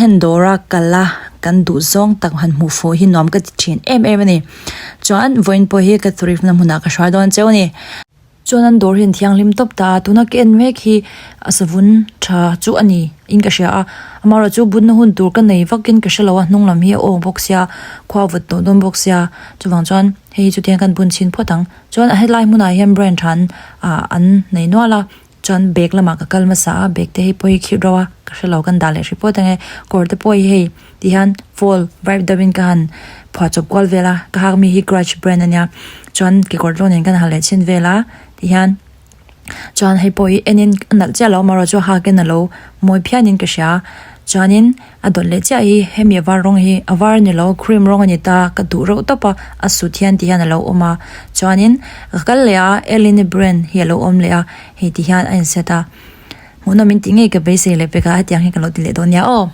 Hen dawra kal a kan duh zawng tak han hmuh fuh hi nuam ka ti thin em em a ni. Chuan vawiin pawh hi ka thrift na hmunah ka hruai dawn cheu a ni. Chuan an dawr hi an thianghlim tawp ta a, tuna ka en mek hi a savun tha chu a ni in ka hria a, amaherawhchu bunna hun tur ka nei vakin ka hrelo a, hnung lam hi a awng bawk sia, khua vawt tawh dawn bawk sia, chuvang chuan hei hi chutiang kan bun chhin phawt ang. Chuan a helai hmunah hian brand tha an ah an nei nual a. Chuan bag lamah ka kal hmasa a bag te hei pawh hi khirh rauh a ka hrelo kan dah leh hrih pawt ange kawr te pawh hi hei ti hian fall vibe deuh in ka han phuah chawp kual vel a ka hak mi hi grudge brand ania chuan kekawr tlawn in kan ha leh chhin vel a ti hian chuan hei pawh hi en in a nalh chiah lo amaherawhchu a hak in alo mawi phian in ka hria chuanin A dawt leh chiah hi hemi a var rawng hi a var ni lo cream rawng a ni ta ka duh reuh tawp a a sut hian ti hian a lo awm a chuanin ka kal leh a Eline brand hi a lo awm leh a hei ti hian a in set a hmuhnawm in tih ngei ka beisei leh pek a hetiang hi ka lo ti leh dawn nia aw.